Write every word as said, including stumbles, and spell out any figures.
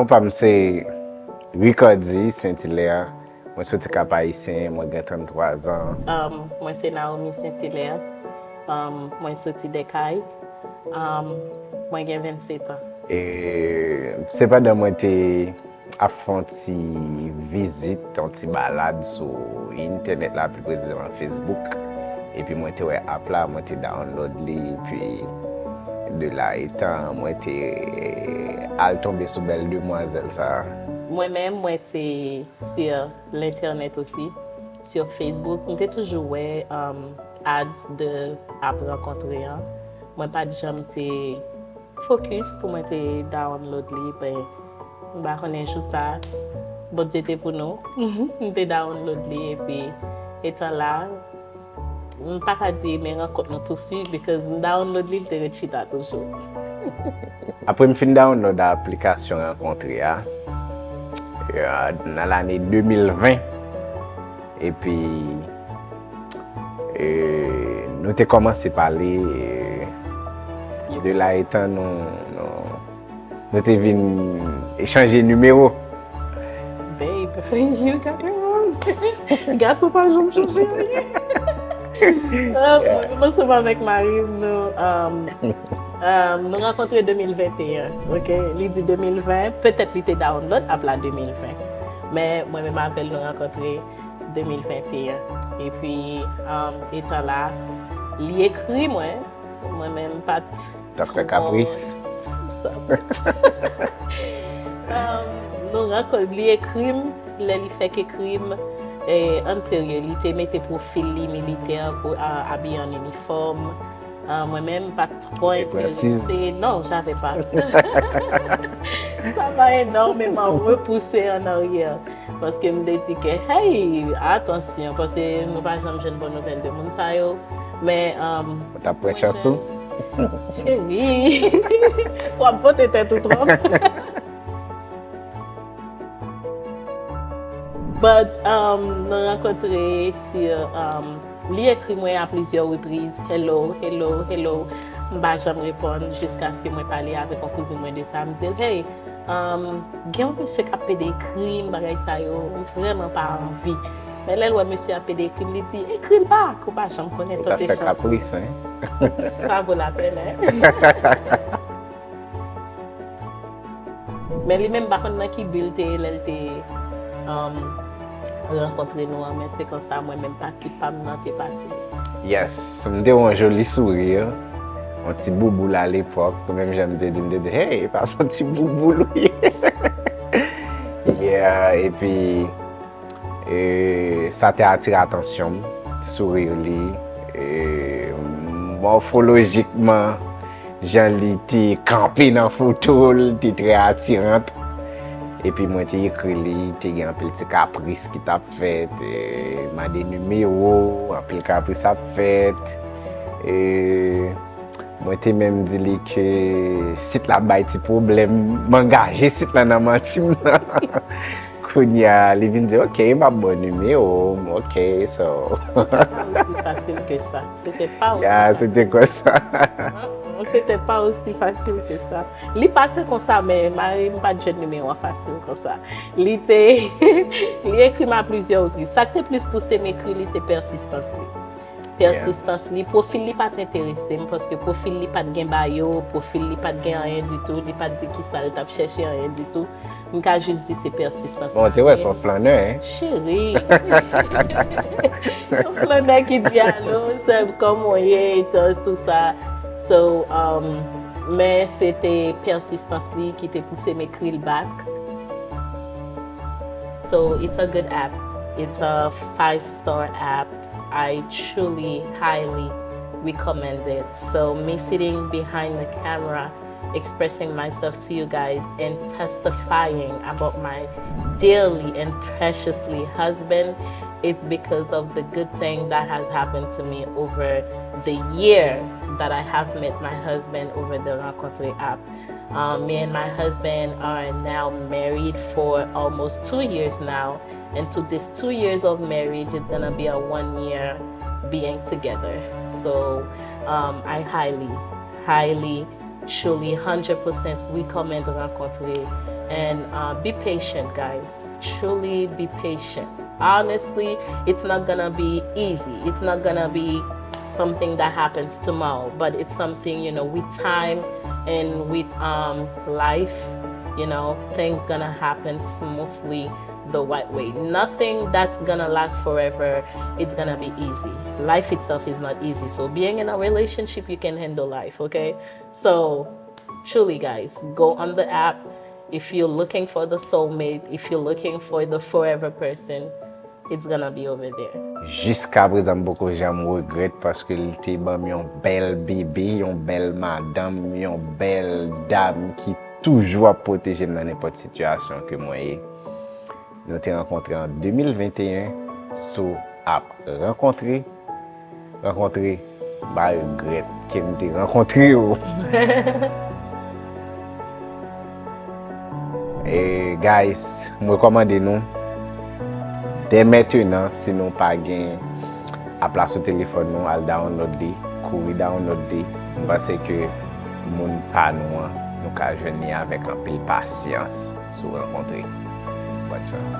Non pa m se Ricardy Saint-Hilaire. Mwen soti Cap Haïtien, mwen gen trannntwa zan. Um, mwen se Naomi Saint-Hilaire. Um, mwen soti Dèkay. Um, mwen gen vennsetan. E sepandan mwen te ap fè yon ti vizit, yon ti balad sou entènèt la, pi presizeman Facebook. Epi mwen te wè app la, mwen te download li, epi de la etan, mwen te al tonbe sou bèl demwazèl sa. Mwen menm, mwen te sur l'internet aussi, sur Facebook. Mwen te toujou wè um, ads de app Rankontre an. Mwen pa t janm te focus pou mwen te download li, ben, m pa konnen jou sa, Bondye te pou nou. M te download li, epi etan la, m pa ka di men rankont nou tou suit, because m download li, l te ret chita toujou. Apre m fin download aplikasyon Rankontre a, nan lane de mil ven, epi e, nou te kòmanse pale, e, de la etan nou, nou, nou te vin echanje nimewo. Babe, you got me wrong. Gason pa janm chanje anyen. Mwen menm ansanm avèk mari m, nou, um, um, nou rankontre de mil venteyen, ok? Li di de mil ven, petèt li te download app la de mil ven. Men mwen menm avè l, nou rankontre de mil venteyen. Epi, um, etan la, li ekri mwen, mwen menm pa t. T ap fè kapris. Um, nou rankont, li ekri m, lè li fèk ekri m, e, an serye, li te mete pwofil li militè, pou a, abiye an inifòm. Ah, mwen menm, m pa t twò enterese. Non, j'avais pas. Ça m'a énormément repoussé en arrière. Paske m te di ke, hey, atansyon, paske nou pa janm jwenn bon nouvèl de moun sa yo. Men, um, Ou t ap pran chans ou? Cheri, w ap vote tèt ou twòp. But, um, nou rankontre si, um, li ekri mwen a plizyè repriz, hello, hello, hello. M pa janm reponn jiskaske mwen pale avèk yon kouzin mwen de sa. M di l, hey, um, gen yon mesye k ap pede ekri m, bagay sa yo, m vrèman pa anvi. Men lè l wè mesye a pede ekri m, li di, ekri l back, ou pa janm konnen, tante chans. Ou ta fè kapris, hein? Ça vaut la peine, hein? Men li menm, m pa konn nan ki bi l te ye lè l te, um, rankontre nou an, men se konsa mwen menm pati pa m nan te pase. Yes, m te wè yon joli sourire, yon ti bouboul alepòk, menm jan m te di, m te di, hey, pa se yon ti bouboul ou ye. Yeah, epi, e, sa te atire atansyon m, sourire li, e, mòfolojikman, jan li te kanpe nan foto, li te trè atirant. Epi mwen te ekri li, te gen anpil ti kapris ki t ap fèt, e, mande nimewo, anpil kapris ap fèt. E, mwen te menm di li ke sit la bay ti pwoblèm, m angaje sit la nan manti m nan. Kounye a, li vin di, ok, m ap ba w nimewo m, ok, so. C'était pas aussi facile que ça. C'était pas aussi Yeah, facile. C'était quoi ça? C'était pas aussi facile que ça. Li pase konsa, men mari m pa t jwenn nimewo an fasil konsa. Li te, li ekri m a plizyè repriz. Sa k te plis pouse m ekri li, se pèsistans li. Pèsistans li, pwofil li pa t enterese m, paske pwofil li pa t gen bio, pwofil li pa t gen anyen ditou, li pa t di kisa l t ap chèche, anyen ditou. M ka jis di se pèsistans. Bon, te wè, se yon flannè, hein? Cheri. Yon flannè ki di alo, sè, kòman w ye, et tout, tout sa. So, um, men se te pèsistans li ki te pouse m ekri l back. So, it's a good app. It's a five star app. I truly, highly recommend it. So, me sitting behind the camera, expressing myself to you guys and testifying about my dearly and preciously husband, it's because of the good thing that has happened to me over the year that I have met my husband over the Rencontre app. Um, me and my husband are now married for almost two years now. And to this two years of marriage, it's gonna be a one year being together. So, um, I highly, highly, truly, hundred percent recommend Rencontre. And uh, be patient, guys. Truly be patient. Honestly, it's not gonna be easy. It's not gonna be something that happens tomorrow, but it's something, you know, with time and with um, life, you know, things gonna happen smoothly the right way. Nothing that's gonna last forever, it's gonna be easy. Life itself is not easy. So being in a relationship, you can handle life, okay? So truly, guys, go on the app. If you're looking for the soulmate, if you're looking for the forever person, it's gonna be over there. Jiska prezan m poko janm regrèt paske li te ban m yon bèl bebe, yon bèl madanm, yon bèl dam ki toujou ap pwoteje m nan nenpòt sitiyasyon ke mwen ye. Nou te rankontre an de mil venteyen sou app Rankontre. Rankontre, m pa regrèt ke m te rankontre w. E guys, m rekòmande nou dè mentenan, si nou pa gen app la sou telefòn nou, al download li, kouri download li. M panse ke moun pa nou an, nou ka jwenn li avèk anpil pasyans sou Rankontre. Bòn chans.